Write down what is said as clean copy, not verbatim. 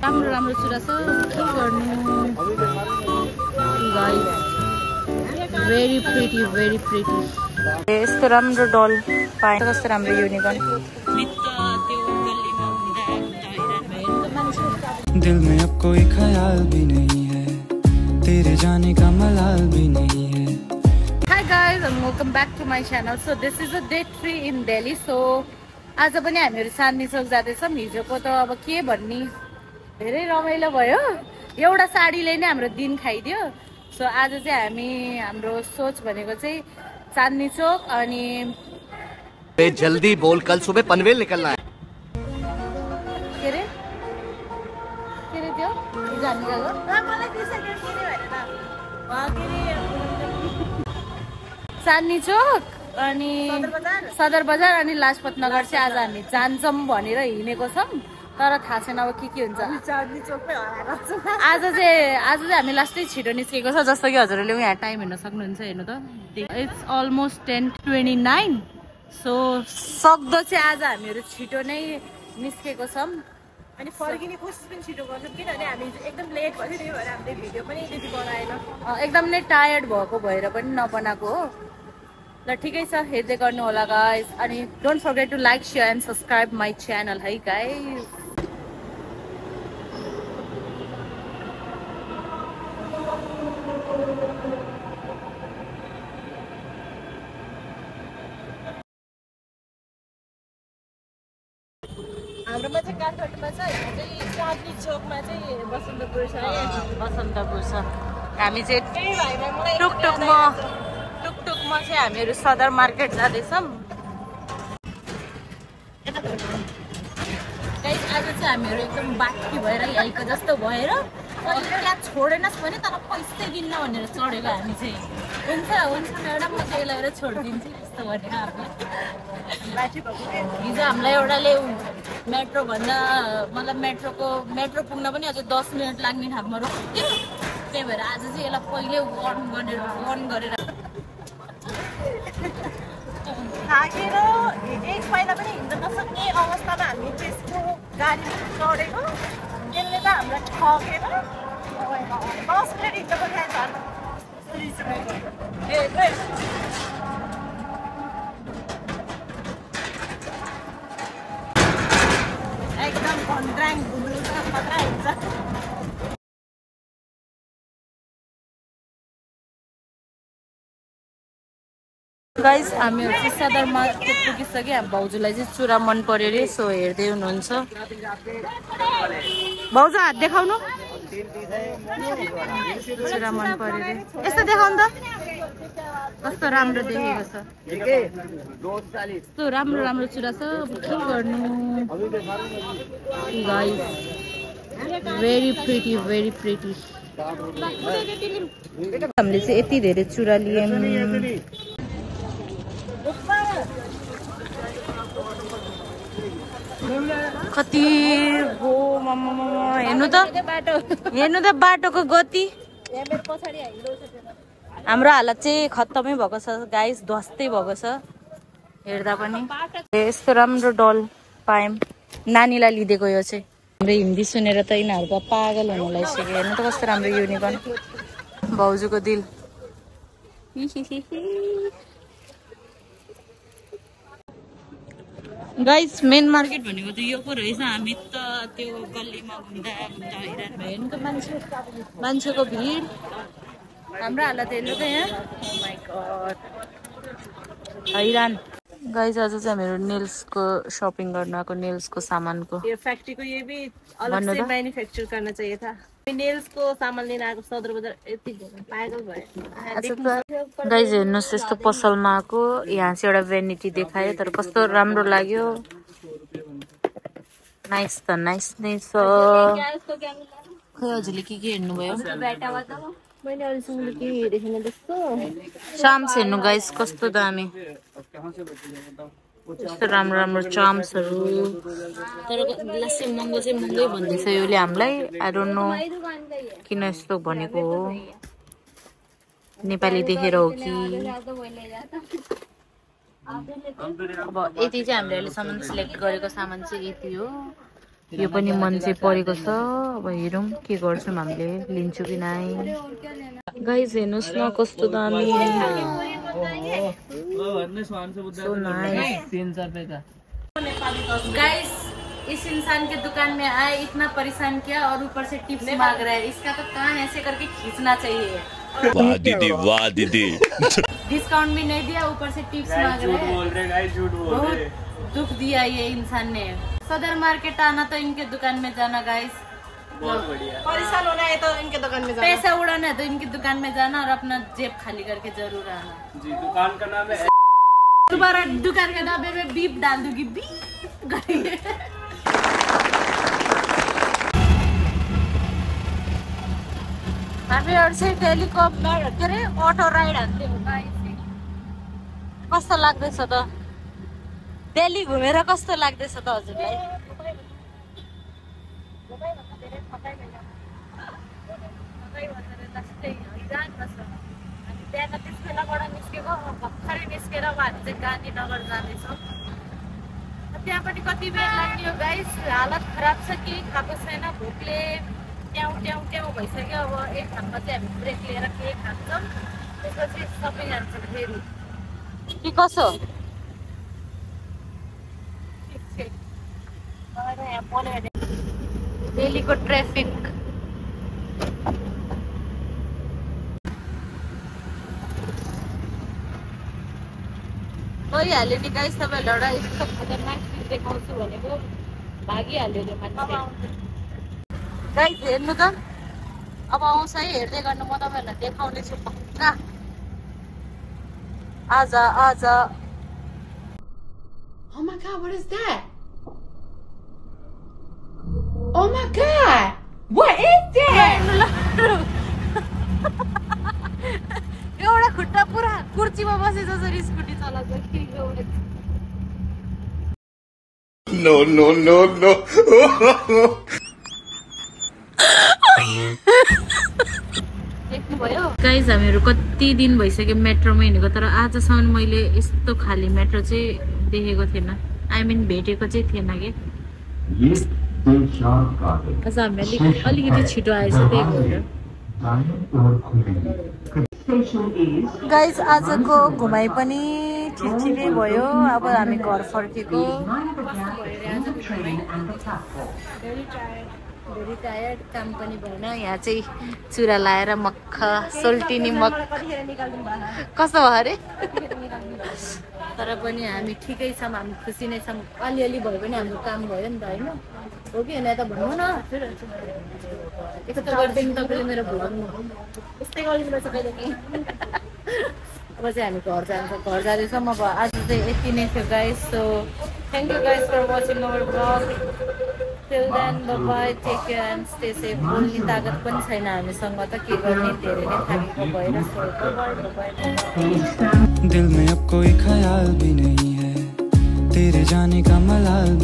राम्रो राम्रो चुरा छ के गर्नु गाइस भेरी प्रिटी यस्तो राम्रो डल पाए कस्तो राम्रो युनिकर्न दिल में अब कोई ख्याल भी नहीं है तेरे जाने का मलाल भी नहीं है Hi guys and welcome back to my channel. So this is a day 3 in Delhi. So आज पनि हामीहरु चाँदनी चौक जाँदैछौं हिजोको त अब के भन्नी धेरै रमाइलो भयो एउटा साडीले नै हाम्रो दिन खाइदियो सो आज चाहिँ हामी हाम्रो सोच भनेको चाहिँ चाँदनी चौक अनि जल्दी बोल कल सुबह पनवेल निकलना है के रे त्यो जाने गयो मलाई दिइसक्यो के रे चाँदनी चौक अनि सदर बजार अनि लाजपत नगर चाहिँ आज हामी जान्छौं भनेर हिँडेको छौं तर थाहा छैन अब के हुन्छ चाँदनी चौकमै हराएर आज चाहिँ हामी लास्टै छिटो निस्केको छ जस्तो कि हजुरले यहाँ टाइम हेर्न सक्नुहुन्छ हेर्नु त इट्स अलमोस्ट 10:29 सो सक्दो चाहिँ आज हामीहरु छिटो नै निस्केको छौं अनि फर्किने कोसिस पनि छिटो गर्छौं किनभने हामी एकदम लेट भयो त्यही भएर हामीले भिडियो पनि त्यति बनाएन एकदम नै टायर्ड भएको भएर पनि नबनाएको हो ल ठिकै छ हेर्दै गर्नु होला गाइस अनि don't forget to like share and subscribe my channel है गाइस हाम्रोमा चाहिँ काठमाडौँमा चाहिँ चाँदनी चौकमा चाहिँ बसन्तपुर छ हामी चाहिँ टुकटुकमा चाहिँ हामीहरु सदर मार्केट जाँदैछौं गाइस आज चाहिँ हामीहरु एकदम बाकी भएर यहीको जस्तो भएर कहिलेलाई छोडेनस् भने तर पैसै दिन्न भनेर चढेको हामी चाहिँ हुन्छ एउटा म चाहिँ लगाएर छोड्दिन्छु यस्तो भनेर हिजो हामीलाई एउटाले मेट्रो भन्दा मतलब मेट्रो पुग्न पनि अझै 10 मिनेट लाग्ने ठाउँमा रोक्यो त्यही भएर आज चाहिँ यसलाई पहिले वार्न गरेर थाकेर एक पाइला पनि हिँड्न नसक्ने अवस्थामा हामी त्यसको गाडीमा चढेको त्यसले त हामीलाई ठगेर 10 मिनेट हिँड्न एकदम कन्ट्राङ घुम्नु त खतरा हुन्छ गाइस हामीहरु चाहिँ सदर मार्केट पुगिसक्यो हामी भाउजूलाई चाहिँ चुरा मन पर्यो रे सो हेर्दै हुनुहुन्छ भाउजू हात देखाउनु चुरा मन पर्यो रे यस्तो देखाउनु त कस्तो राम्रो देखेको छ यस्तो राम्रो चुरा छ के गर्नु गाइस भेरी प्रिटी हामीले चाहिँ यति धेरै चुरा लियौं कति हो हेर्नु त बाटोको गति हाम्रो हालत चाहिँ खत्तमै भएको छ गाइस ध्वस्तै भएको छ हेर्दा पनि यस्तो राम्रो डल पायौं नानीलाई लिदेको यो चाहिँ हाम्रो हिन्दी सुनेर त यिनीहरुको पागल हुन लागिसक्यो हेर्नु त कस्तो राम्रो युनिकर्न भाउजूको दिल गाइस मेन मार्केट भनेको त यो पो रहेछ हामी त त्यो गल्लीमा घुम्दा हैरान भयो नि त मान्छेको भिड हाम्रो हालत हेर्नु त यहाँ माइ गॉड हैरान गाइस आज चाहिँ हामीहरु नेल्सको शॉपिंग गर्न आको नेल्सको सामानको ये फैक्ट्री को ये भी अलग से मैन्युफैक्चर करना चाहिए था नेल्स को सामान लिन आको सदर बजार यति पागल भयो गाइस हेर्नुस् यस्तो पसलमा आको यहाँ चाहिँ एउटा भेनिटी देखायो तर कस्तो राम्रो लाग्यो नाइस नै छ खै हजुरले के हेर्नु भयो मैले अहिलेसम्म के हेरेको त्यस्तो चाम्स हेर्नु गाइस कस्तो दामी यस्तो राम्रो चाम्सहरू तर लस्सी महँगो चाहिँ महँगै भन्दैछ योले हामीलाई आई डोन्ट नो किन यस्तो भनेको हो नेपाली देखेर हो कि अब यति चाहिँ हामीले अहिलेसम्म सिलेक्ट गरेको सामान चाहिँ यति हो। यो पनि मन चाहिँ परेको छ। अब हेरौँ के गर्छौँ हामीले, लिन्छु कि नाइ। गाइस हेर्नुहोस् न कस्तो दामी। गाइस इस इंसान के दुकान में आए, इतना परेशान किया और ऊपर से टिप्स मांग रहा है। इसका तो कान ऐसे करके खींचना चाहिए। वाह दीदी, वाह दीदी। डिस्काउंट भी नहीं दिया, ऊपर से टिप्स मांग रहे हैं। झूठ बोल रहे। बहुत दुख दिया ये इंसान ने। सदर मार्केट आना तो इनके दुकान में जाना गाइस। बहुत बढ़िया। परेशान होना है तो इनके दुकान में जाना। पैसा उड़ाना है तो इनकी दुकान में जाना और अपना जेब खाली करके जरूर आना। जी दुकान का नाम है। दोबारा दुकान के डब्बे में बीप डाल दूंगी, बीप। हामीहरू चाहिँ डेलीको के अरे अटो राइड हान्थ्यौँ। कस्तो लाग्दैछ त? दिल्ली घुमेर कस्तो लाग्दैछ त हजुरलाई? बिहान त्यस बेलाबाट निस्केको, भर्खरै निस्केर अब हामी चाहिँ गान्धीनगर जाँदैछौँ। त्यहाँ पनि कति बेर लाग्ने हो गाइस, हालत खराब छ, केही खाएको छैन, भोकले ट्याउ ट्याउ ट्याउ भइसक्यो। अब एक ठाउँमा चाहिँ हामी ब्रेक लिएर केही खान्छौँ, त्यसपछि सबै जान्छ फेरि कि कसो? दिल्लीको ट्राफिक गइहाल्यो नि गाइस। तपाईँहरूलाई एउटा यस्तो खतरनाक चिज देखाउँछु भनेको भागिहाल्यो रे मान्छे। गाइस हेर्नु त, अब आउँछ है, हेर्दै गर्नु। म तपाईँहरूलाई देखाउने छु पक्का। आज आज Oh my god, what is that? Oh my god! What is that? एउटा खुट्टा पुरा कुर्सीमा बसे जसरी स्कुटी चलाउँछ कि एउटा। No, no, no, no. देख्नुभयो गाइस, हामीहरू कति दिन भइसक्यो मेट्रोमा हिँडेको, तर आजसम्म मैले यस्तो खाली मेट्रो चाहिँ देखेको थिएन। आई मिन भेटेको चाहिँ थिएन कि। आज हामी अलिकति छिटो आएछ, त्यही भएर। गाइस आजको घुमाइ पनि ठिकै भयो। अब हामी घर फर्केको। भेरी टायर्ड, काम पनि भएन। यहाँ चाहिँ चुरा लाएर मक्ख सोल्टिनी मक्ख कस्तो भयो अरे? तर पनि हामी ठिकै छौँ, हामी खुसी नै छौँ। अलिअलि भयो भने हाम्रो काम भयो नि त, होइन? हो कि होइन त भन्नु न। यस्तो गरिदिनु तपाईँले मेरो भ्लगमा, यस्तै गरिदिनु कहिले कि। अब चाहिँ हामी घर जान्छौँ, घर जाँदैछौँ। अब आज चाहिँ यति नै थियो guys. So thank you guys for watching our vlog. Till then, bye-bye, take care and stay safe. बोल्ने तागत पनि छैन हामीसँग त, के गर्ने, धेरै नै थाकेको भएर। So bye-bye. दिल में अब कोई ख्याल भी नहीं है, तेरे जाने का मलाल भी